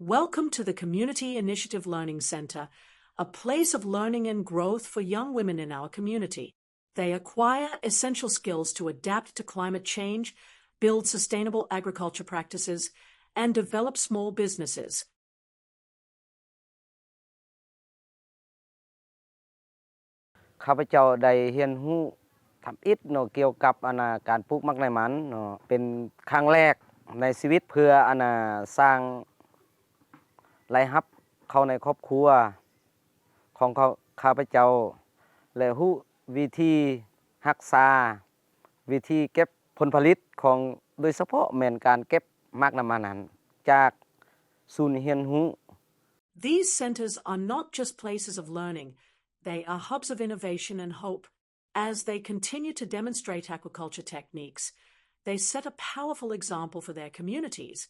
Welcome to the Community Initiative Learning Centre, a place of learning and growth for young women in our community. They acquire essential skills to adapt to climate change, build sustainable agriculture practices, and develop small businesses. ຂ້າພະເຈົ້າໄດ້ຮຽນຮູ້ທຳອິດເນາະ ກ່ຽວກັບ ອັນນ່າ ການປູກໝາກນ້ຳມັນເນາະ ເປັນຄັ້ງແລກໃນຊີວິດ ເພື່ອ ອັນນ່າ ສ້າງລາຍຮັບເຂົ້າໃນຄອບຄົວຂອງຂ້າພະເຈົ້າ ແລະ ຮູ້ວິທີຮັກສາ ວິທີເກັບຜົນຜະລິດຂອງ ໂດຍສະເພາະແມ່ນການເກັບໝາກນ້ຳມັນນັ້ນ ຈາກສູນຮຽນຮູ້. These centres are not just places of learning, they are hubs of innovation and hope. As they continue to demonstrate aquaculture techniques, they set a powerful example for their communities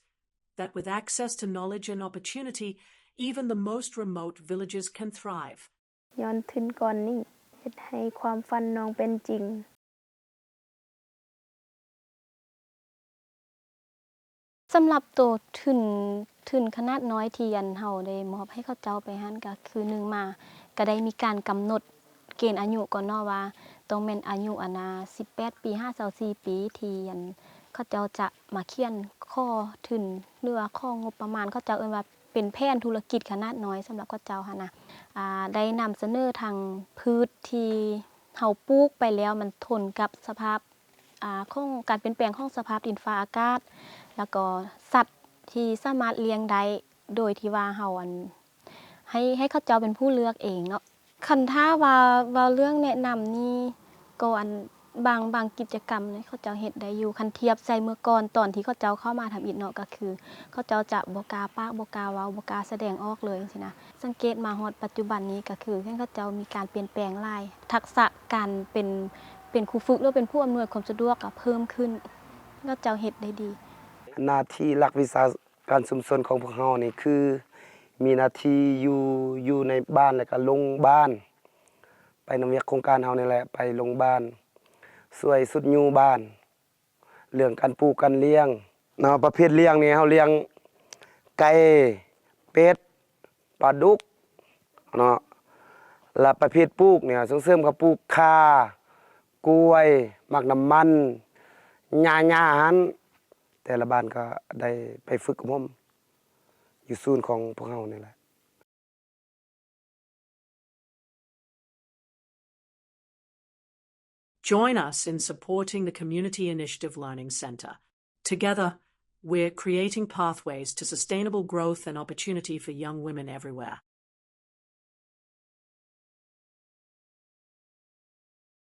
that with access to knowledge and opportunity, even the most remote villages can thrive. ຍ້ອນທຶນກ້ອນນີ້ ເຮັດໃຫ້ຄວາມຝັນນ້ອງເປັນຈິງ. ສຳລັບໂຕທຶນ ທຶນຂະໜາດນ້ອຍທີ່ອັນເຮົາໄດ້ມອບໃຫ້ເຂົາເຈົ້າໄປຫັ້ນ ກະຄືໜຶ່ງມາກະໄດ້ມີການກຳນົດເກນອາຍຸກ່ອນເນາະວ່າ ຕ້ອງແມ່ນອາຍຸອັນນ່າ ສິບແປດປີຫາ ຊາວສີ່ປີ ທີ່ອັນເຂົາເຈົ້າຈະມາຂຽນຂໍທຶນ ຫຼືວ່າຂໍງົບປະມານ ເຂົາເຈົ້າເອີ້ນວ່າເປັນແຜນທຸລະກິດຂະໜາດນ້ອຍສຳລັບເຂົາເຈົ້າຫັ້ນນະ ອາ ໄດ້ນຳສະເໜີທັງພືດທີ່ເຮົາປູກໄປແລ້ວ ມັນທົນກັບສະພາບ ອາ ຂອງການປ່ຽນແປງຂອງສະພາບດິນຟ້າອາກາດ ແລ້ວກໍສັດທີ່ສາມາດລ້ຽງໄດ້ ໂດຍທີ່ວ່າເຮົາອັນ ໃຫ້ ໃຫ້ເຂົາເຈົ້າເປັນຜູ້ເລືອກເອງເນາະ. ຄັນຖ້າວ່າເວົ້າເລື່ອງແນະນຳນີ້ ກໍອັນ ບາງ ບາງກິດຈະກຳນີ້ເຂົາເຈົ້າເຮັດໄດ້ຢູ່ ຄັນທຽບໃສ່ເມື່ອກ່ອນຕອນທີ່ເຂົາເຈົ້າເຂົ້າມາທຳອິດເນາະ ກໍຄືເຂົາເຈົ້າຈະບໍ່ກ້າປາກ ບໍ່ກ້າເວົ້າ ບໍ່ກ້າສະແດງອອກເລີຍຈັ່ງຊີ້ນະ. ສັງເກດມາຮອດປັດຈຸບັນນີ້ກໍຄືເຫັນເຂົາເຈົ້າມີການປ່ຽນແປງຫຼາຍ ທັກສະການເປັນ ເປັນຄູຝຶກ ຫຼືເປັນຜູ້ອຳນວຍຄວາມສະດວກກໍເພີ່ມຂຶ້ນ ເຂົາເຈົ້າເຮັດໄດ້ດີ. ໜ້າທີ່ຫຼັກວິຊາການຊຸມຊົນຂອງພວກເຮົານີ້ຄື ມີໜ້າທີ່ຢູ່ ຢູ່ໃນບ້ານ ແລ້ວກໍລົງບ້ານ ໄປນຳວຽກໂຄງການເຮົານີ້ແຫຼະ ໄປລົງບ້ານ ຊ່ວຍຊຸດຍູ້ບ້ານ ເລື່ອງການປູກການລ້ຽງເນາະ ປະເພດລ້ຽງນີ້ເຮົາລ້ຽງໄກ່ ເປັດ ປາດຸກເນາະ ແລະປະເພດປູກນີ້ເຮົາສົ່ງເສີມເຂົາປູກຂ່າ ກ້ວຍ ໝາກນ້ຳມັນ ຫຍ້າໆຫັ້ນ ແຕ່ລະບ້ານກໍໄດ້ໄປຝຶກອົບຮົມຢູ່ສູນຂອງພວກເຮົານີ້ແຫຼະ. Join us in supporting the Community Initiative Learning Centre. Together, we're creating pathways to sustainable growth and opportunity for young women everywhere.